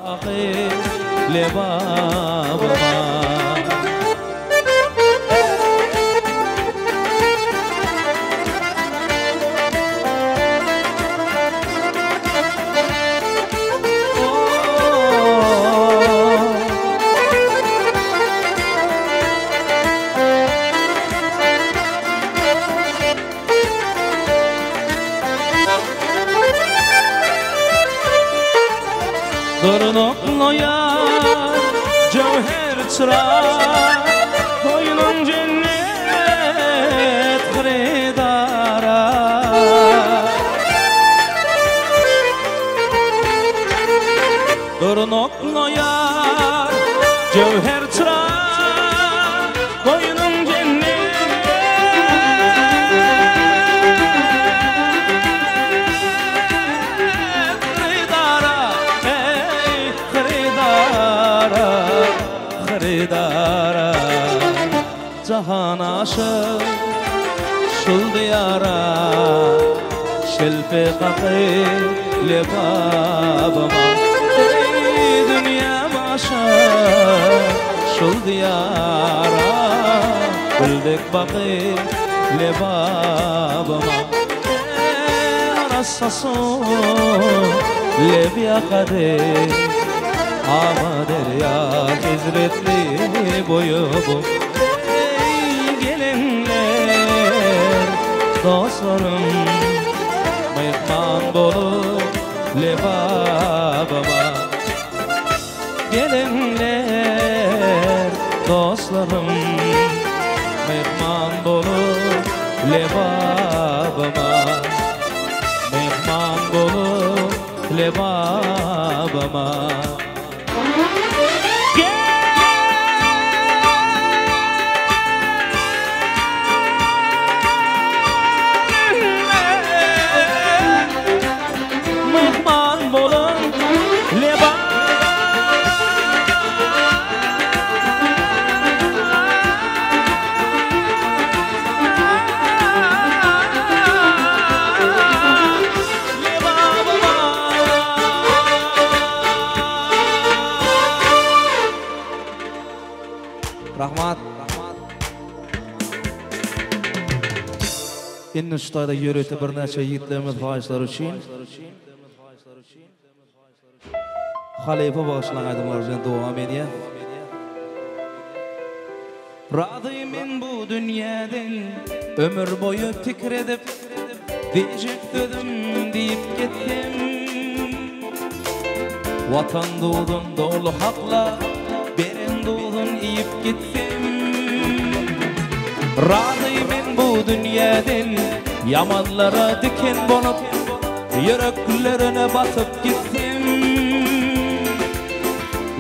baky Lebabıma. Durnuklu yar, cevher çırak, koynun cennet hıridara. Durnuklu yar, cevher çırak, koynun cennet hıridara. Hıridara, cahan aşık şul diyara, şelpe kakı lebabıma. Ey dünyam aşık şul diyara, güldük bakı lebabıma. Rasasın lebyakadı, ama derya hizretli boyu bu. Ey gelinler dostlarım, mihman bolup lebabıma. Gelinler dostlarım, mihman bolup lebabıma. Mihman bolup lebabıma. Rahmat. Endi shu yürütü bir neçe yiğitlerimiz xahişlar uchun xalifa bag'ishlangan aydımlar bilan davom edýär. Razı men bu dünyadan ömür boyu fikr edip diyecek sözüm deyip gittim. Vatan doğdun dolu hakla, beren doğdun iyip gittim. Razı men bu dünyadan yamanlara diken bolup yüreklerine batıp gittim.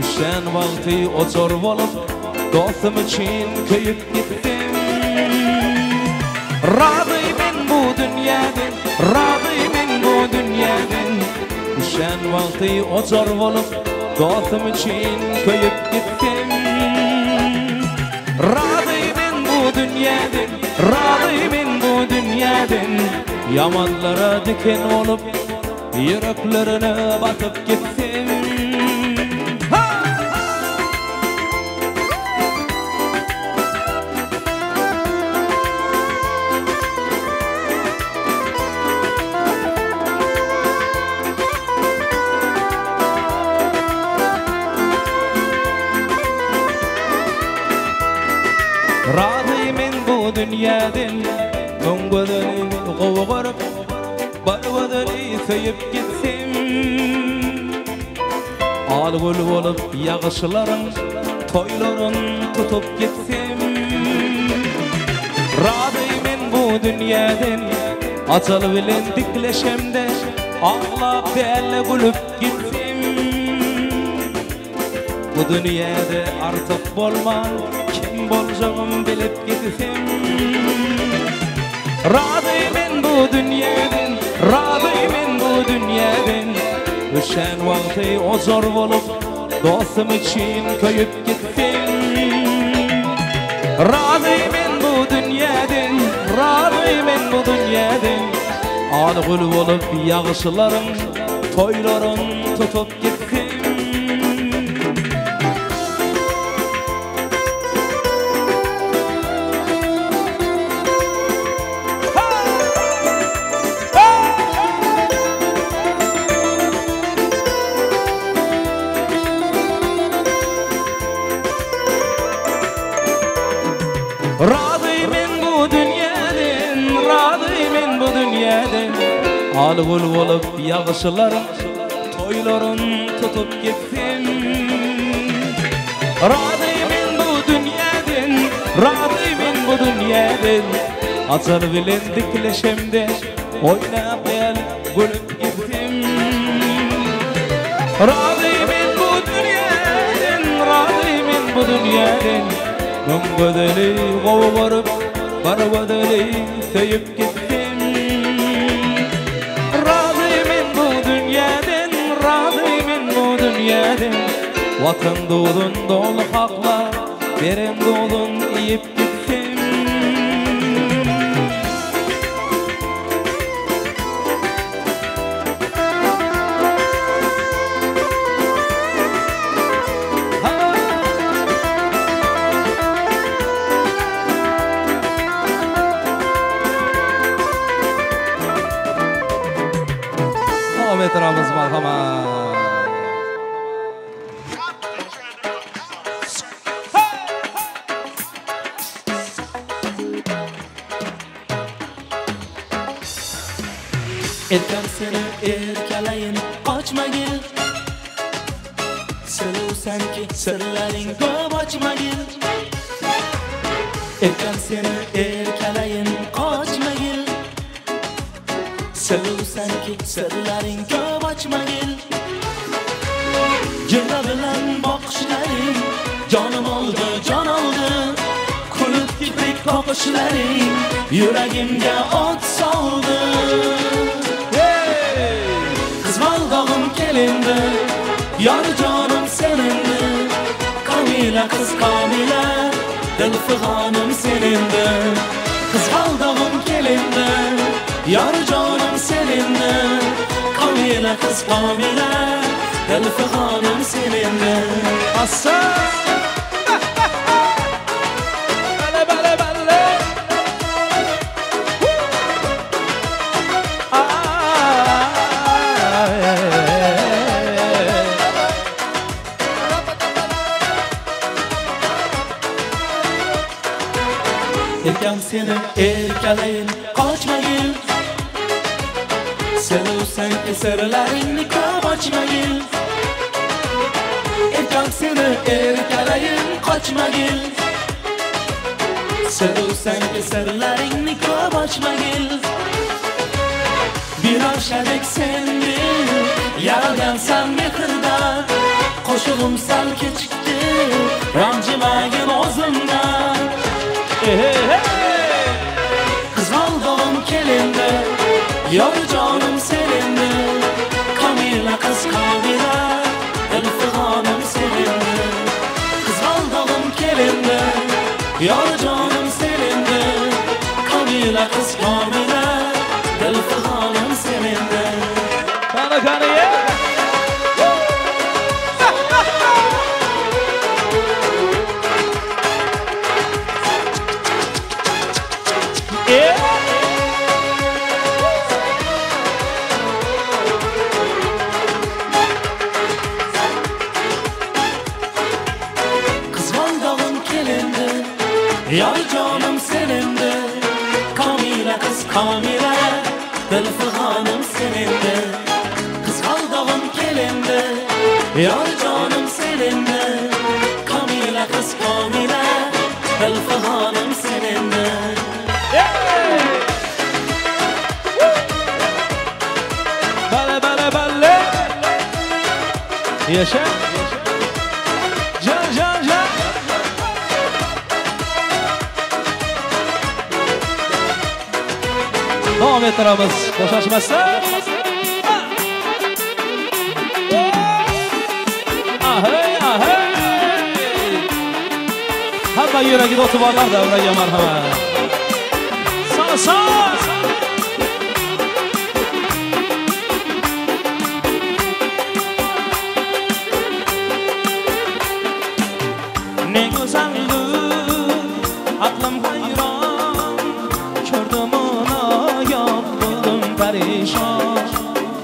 Üşen vaqti oçor bolup dostum için köyüp gittim. Razı men bu dünyadan, razı men bu dünyadan. Üşen vaqti oçor bolup dostum için köyüp gittim. Razı men bu dünyadan, razı men bu dünyadan. Yamanlara diken olup yüreklerine batıp gittim. Razı men bu dünyadan, müň gözeli gowy görüp, bir gözeli söýüp gitsem. Al gül bolup ýagyşlaryň toýlaryn tutup gitsem. Razı men bu dünyadan, açal bilen dikleşemde ağlap dälle gülüp gitsem. Bu dünyada artık bolman, kim bolacağım bilip gitsem. Razı men bu dünyadan, razı men bu dünyadan. Üşen vaqti ozor bolup dostum için köyüp gitsem. Razı men bu dünyadan, razı men bu dünyadan. Al gül bolup ýagyşlaryň toýlaryn tutup gitsem. Lal gul bo'lib yog'ishilar to'ylarin tutib ketdim. Razıyım bu dünyadan, razıyım bu dünyadan. Azar bilen dikleşemde oynap gel gülüp gittim. Razıyım bu dünyadan, razıyım bu dünyadan. Mün gözeli qovurup, bar gözeli söyüp gittim. Razıyım bu dünyadan, razıyım bu dünyadan. Vatan doğdun dolu hakla, beren doğdun yiyip gittim. Ahmet marhamat. Erkam seni erkalayin qochmagil, Suluvsanki sirlaring ko'p ochmagil. Erkam seni erkalayin qochmagil, Suluvsanki sirlaring ko'p ochmagil. Jilva bilan boqishlaring jonim oldi, jon oldi. Kulib kiprik qoqishlaring yuragimga o't soldi. Qizg'aldog'im kelindi, yor jonim senindi. Kamila qiz Kamila, dil fig'onim senindi. Qizg'aldog'im kelindi, yor jonim senindi. Kamila qiz Kamila, dil fig'onim senindi. Assa! Erkam seni erkalayin qochmagil, Suluvsanki sirlaringni ko'p ochmagil. Erkam seni erkalayin qochmagil, Suluvsanki sirlaringni ko'p ochmagil. Binafshadek sendi yaralgansan mehrda, Qo'shig'im sal kechikdi, ranjimagin o'zimdan. Qizg'aldog'im kelindi, yor jonim senindi. Kamila qiz Kamila, dil fig'onim senindi. Qizg'aldog'im kelindi, yor jonim senindi. Kamila qiz Kamila, dil fig'onim senindi. Qani qani ye! Qizg'aldog'im kelindi, yor jonim senindi. Kamila qiz Kamila, dil fig'onim senindi. Qizg'aldog'im kelindi, yor jonim senindi. Kamila qiz Kamila, dil fig'onim senindi. Bale bale bale. Yaşa. Can can can. Davom ettiramiz. Bo'shashmasdan. Ahey ahey. Hamma yuragida o'tib borlar davraga marhamat. Sağ. Ne güzellik, aklım hayran. Gördüm ona yap, buldum perişan,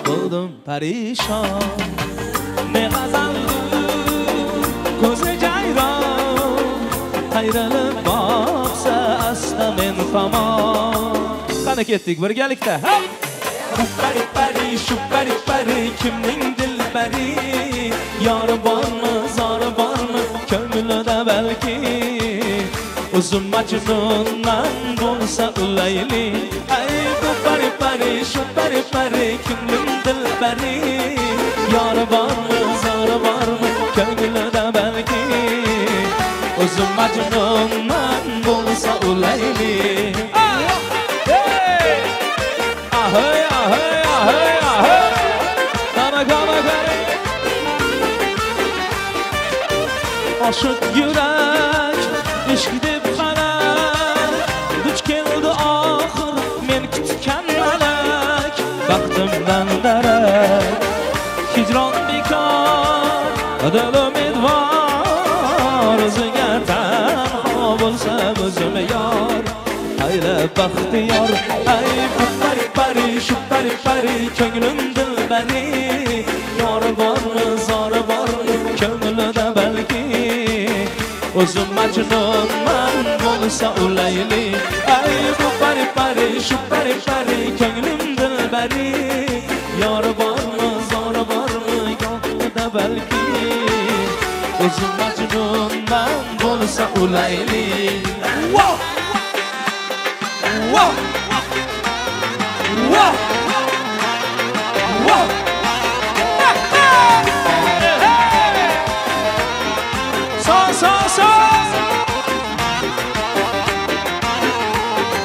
buldum perişan. Ne güzellik, ko'zi jayron. Ayrılıp baksa asla men tamam. Qani ketdik birgalikda. Bu pari pari shu pari pari kimning dilbari? Yori bormi, zori bormi ko'nglida balki? O'zim Majnunman bo'lsa ulayli. Ay bu pari pari shu pari pari kimning dilbari? Yori bormi, zori bormi ko'nglida balki? O'zim Majnunman bo'lsa ulayli. Ahoy ahoy ahoy ahoy. Qana qana qana. Oshiq yurak ishq deb qarar, duch keldi oxir men kutgan malak. Baxtimdan darak hijron bekor, dil umidvor, o'ziga tanho bo'lsam o'zim yor. Ayla baxtiyor. Ay bu pari pari shu pari pari ko'nglim dilbari. Yori bormi, zori bormi ko'nglida balki? O'zim Majnunman bo'lsa ulayli. Ay bu pari pari shu pari pari ko'nglim dilbari. Yori bormi, zori bormi ko'nglida balki? O'zim Majnunman bo'lsa ulayli. Wow! Wow! Wow! Wow! So, so, so!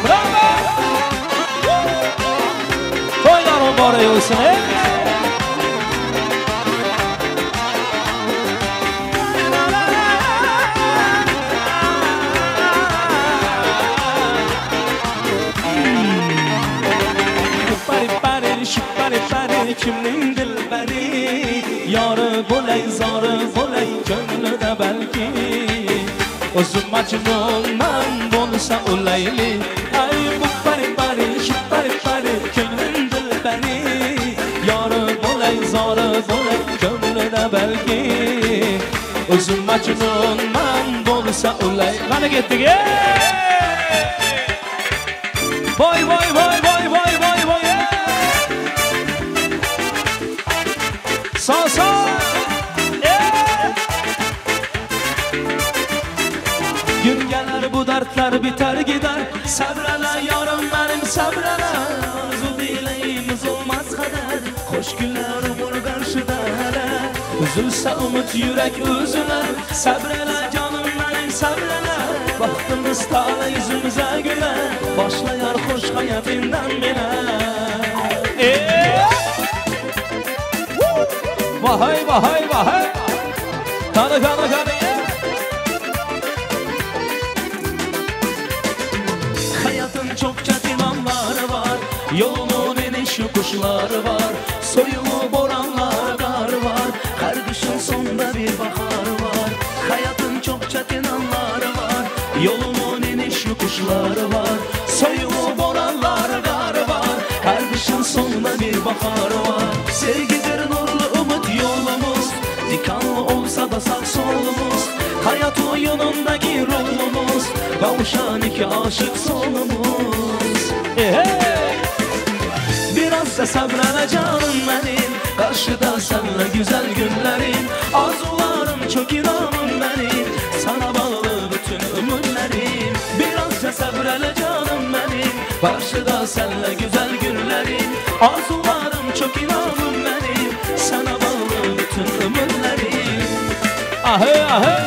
Bravo! To'ylar muborak bo'lsin, ey! Shu pari pari kimning dilbari? Yori bo'lay, zori bo'lay ko'nglida balki. O'zim Majnunman bo'lsa ulayli. Ay bu pari pari shu pari pari ko'nglim dilbari. Yori bo'lay, zori bo'lay ko'nglida balki. O'zim Majnunman bo'lsa ulay. Qani ketdik? Voy voy voy voy voy voy voy. So so. Gün gelir bu dertler biter gider. Sabrala yarım benim sabrala. Arzu dileğimiz olmaz kader. Hoş günler umur karşıda hele. Üzülse umut yürek üzüler. Sabrala canım benim sabrala. Baktığımız tala yüzümüze güler. Başlayar hoş hayatından bile. Vay vay vay. Kana kana kana. Hayatın çok çetin anları var. Yolunun iniş yokuşları var. Soyulu boranlar kar var. Her kışın sonunda bir bahar var. Hayatın çok çetin anları var. Yolunun iniş yokuşları var. Soyulu boranlar kar var. Her kışın sonunda bir bahar var. Sevgidir nurlu umut yolumuz. Dikanlı olsa da sağ solumuz. Hayat oyunundaki rolumuz. Kavuşan iki aşık sonumuz. Hey! Biraz da sabrana canım benim. Karşıda senle güzel günlerim. Arzularım çok inanım benim. Sana bağlı bütün ömürlerim. Biraz da sabrana canım benim. Karşıda senle güzel günlerim. Arzularım çok inanım benim. Sana bağlı bütün ömürlerim. Ahey ahey.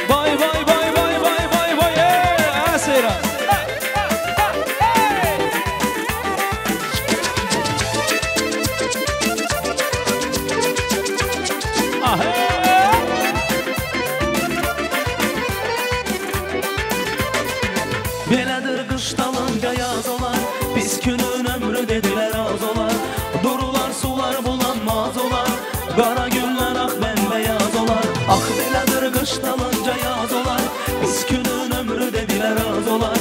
Vay vay vay vay vay vay vay. Ey Asira. Belədir qış dalınca yaz olar. Biz günün ömrü dedilər az olar. Durular sular bulanmaz olar. Qara günlər ax bəmbəyaz olar. Ax belədir qış dalınca yaz olar. Biz günün ömrü dedilər az olar.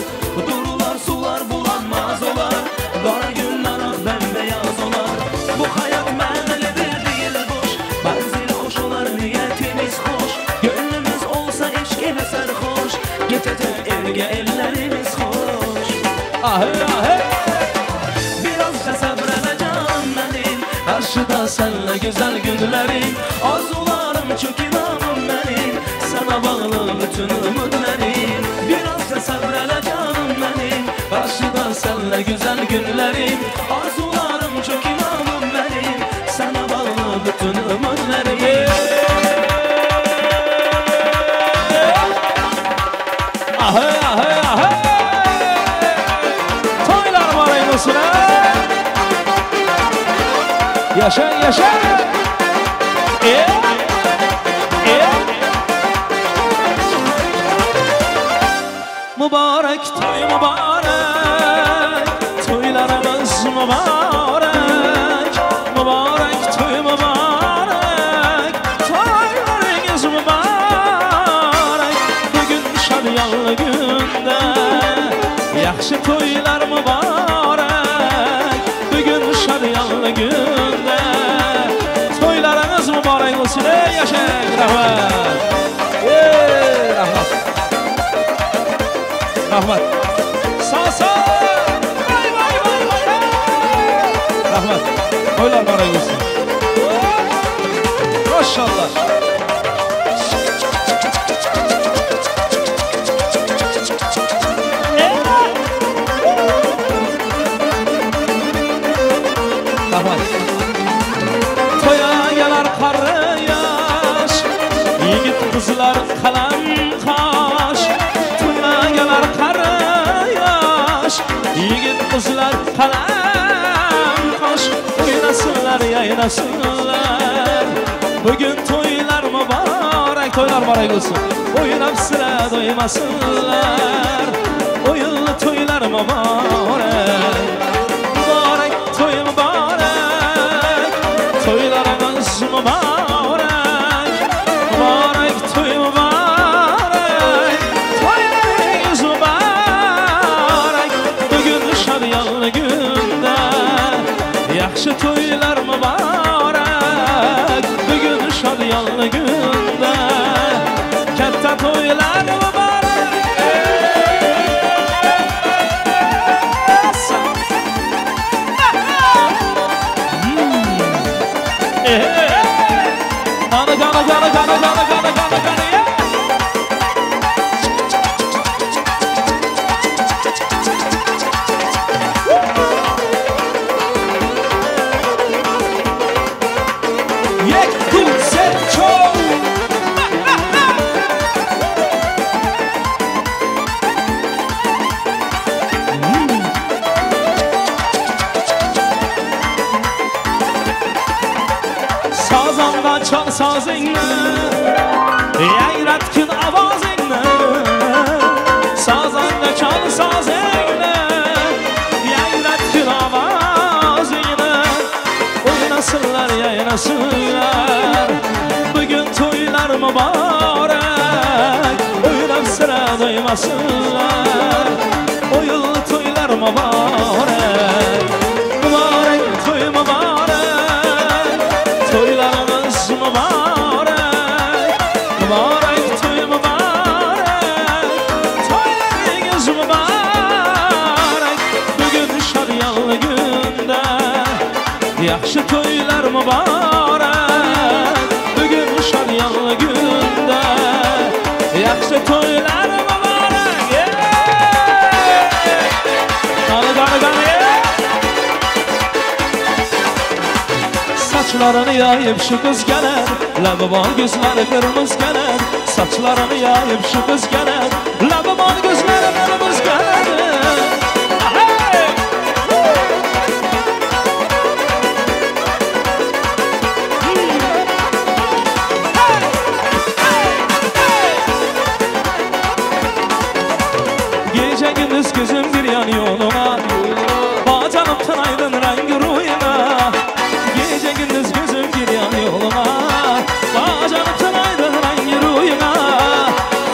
Durular sular bulanmaz olar. Qara günlər ax bəmbəyaz olar. Bu hayat mənəlidir deyil boş. Mənzil xoş olar niyyətimiz xoş. Gönlümüz olsa eşq elə sərxoş. Getəcək ergə ellərimiz xoş. Ahey ahey. Biraz da səbrənə seninle güzel günlerim. Arzularım çok inanım benim, sana bağlı bütün umutlarım. Biraz da sabrele canım benim, karşıda seninle güzel günlerim. Arzularım çok inanım benim, sana bağlı bütün umutlarım. Ahey ahey ahey. Toylar var olsun ha. Yaşa yaşa. Mübarek toy mübarek, toylarımız mübarek. Mübarek toy mübarek, toylarınız mübarek. Bugün şadyanlı günde, yaxşı toylar mübarek. Bugün şadyanlı günde, toylarınız mübarek olsun. Ey yaşa, rahmet. Ey rahmet. Rahmat. Sağ sağ. Vay vay vay vay. Rahmat. Toylar mübarek olsun. Maşallah. Rahmat. Toya gelar qari yosh, yigit qizlar qalam qosh. Toya gelar qari yosh, yigit qizlar qalam qosh. O'ynasinlar, yaynasinlar, bugun to'ylar muborak. Toylar mübarek olsun. O'ynab sira do'ymasinlar, o'yinli to'ylar muborak. Muborak to'y muborak, to'ylarimiz muborak. Muborak to'y muborak, to'ylaringiz muborak. Bugun shadyanli kunda, yaxshi to'ylar muborak. Bugun shadyanli kunda, katta to'ylar muborak. Gana gana gana gana gana gana gana gana ya. Yek du se ço. Sazanda çal sazingni, yayratgin ovozingni. Sazanda çal sazingni, yayratgin ovozingni. O'ynasinlar, yaynasinlar, bugun to'ylar muborak. O'ynab sira do'ymasinlar, o'yinli to'ylar muborak. Muborak to'y muborak, to'ylarimiz mübarek. Mübarek to'y mübarek, to'ylaringiz mübarek. Bugun shadyanli kunda, yaxshi to'ylar mübarek. Bugun shadyanli kunda, yaxshi to'ylar mübarek. Qani qani qani. Saçlarını yayıp şu kız gelir, Labi bal gözleri kırmızı gelir. Saçlarını yayıp şu kız gelir, Labi bal gözleri kırmızı gelir. Gece gündüz gözüm bir yan yoluna, Bacanım aydın rengi ruyuna. Gece gündüz gözüm bir yan yoluna, Bacanım aydın rengi ruyuna.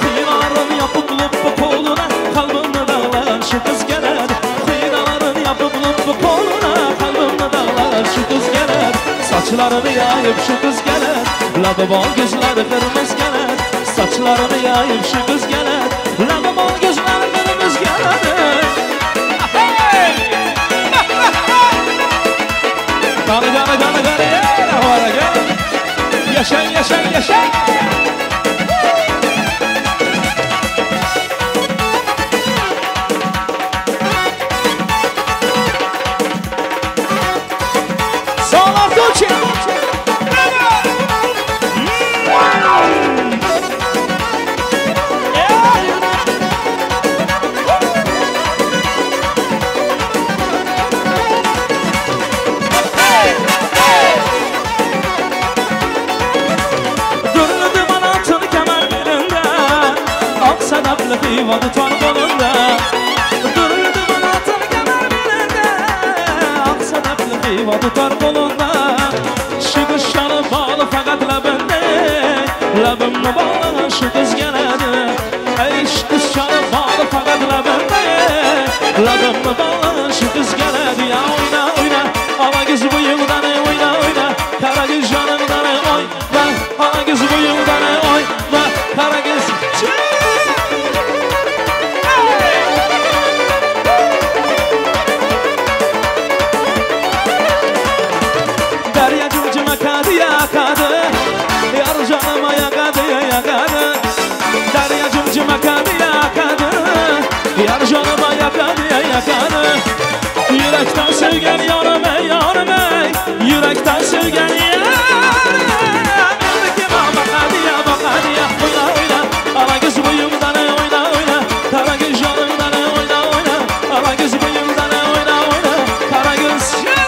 Kıyılarım yapıp lup koluna, Kalbimde dağlar şu kız gelir. Kıyılarım yapıp lup koluna, Kalbimde dağlar şu kız gelir. Saçlarını yayıp şu kız gelir, Labi bal gözleri kırmızı gelir. Saçlarını yayıp şu kız gelir, Labi bal gözleri kırmızı gelir. Qani qani qani qani. Rahbar aka. Yashang, yashang, yashang. Xiva tutar qolunda, durdu manatın kəmər belində, ağ sədəfli xiva tutar qolunda. Şu qışları bağlı faqat ləbində, ləbimni bağlanan şu qız gələdi. Ey şu qışları bağlı faqat ləbində, ləbimni bağlanan şu qız gələdi. Ya oyna oyna, ala qız bu yıldan oyna oyna, qara qız canımdan oyna, ala qız bu yıldan oyna, qara qız. Yar canıma yakadı yakadı, derya cımcıma kadı yakadı, yar canıma yakadı yakadı. Yürekten sevgen yarım ey yarım ey, yürekten sevgen yarım. Eldeki bakadı ya bakadı ya, oyna oyna, ala kız boyumdan oyna oyna, kara kız canımdan oyna oyna, ala kız boyumdan oyna oyna, kara kız canımdan.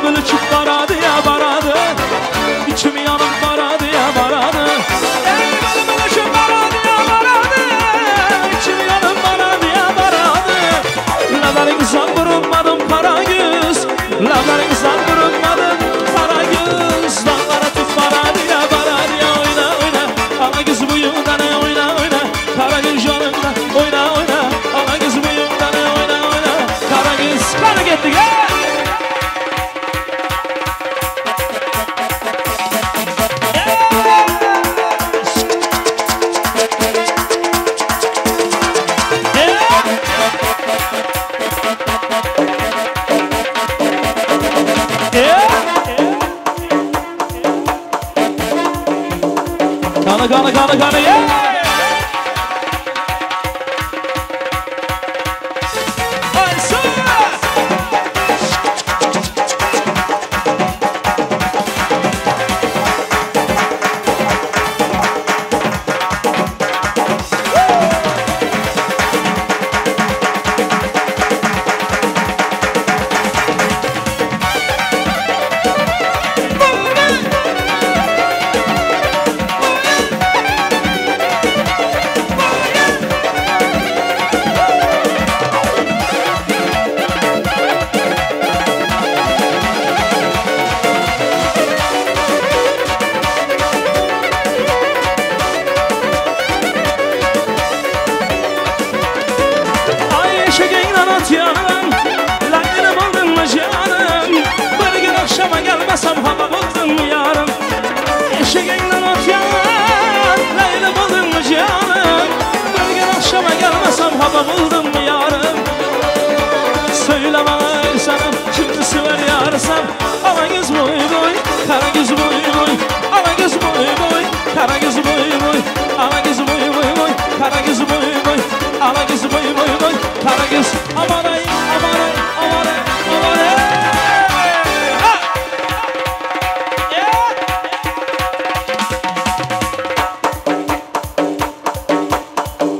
Bölü çık baradı ya baradı, içim yanıp baradı ya baradı. Ey bölü bölü çık baradı ya baradı, içim yanıp baradı ya baradı. Ləbərin zangırılmadım Karagöz, ləbərin zangırılmadım Karagöz. Dağlara tut baradı ya baradı ya, oyna oyna, ana kız buyundan oyna oyna, Karagöz yanımda oyna oyna, ana kız buyundan oyna oyna, Karagöz. Qani ketdik ey! Gana, gana, gana, yeah!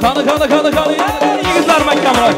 Qani, qani, qani, qani, yigitlar mahkamroq.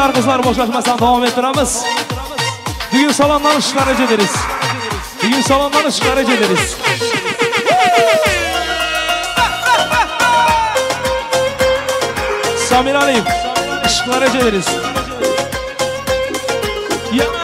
Yigitlar, qizlar bo'shashmasdan davom ettiramiz. Bugun salondan ışıklara ederiz. Bugün salondan ışıklara ederiz. Samir Aliyev, ışıklara ederiz.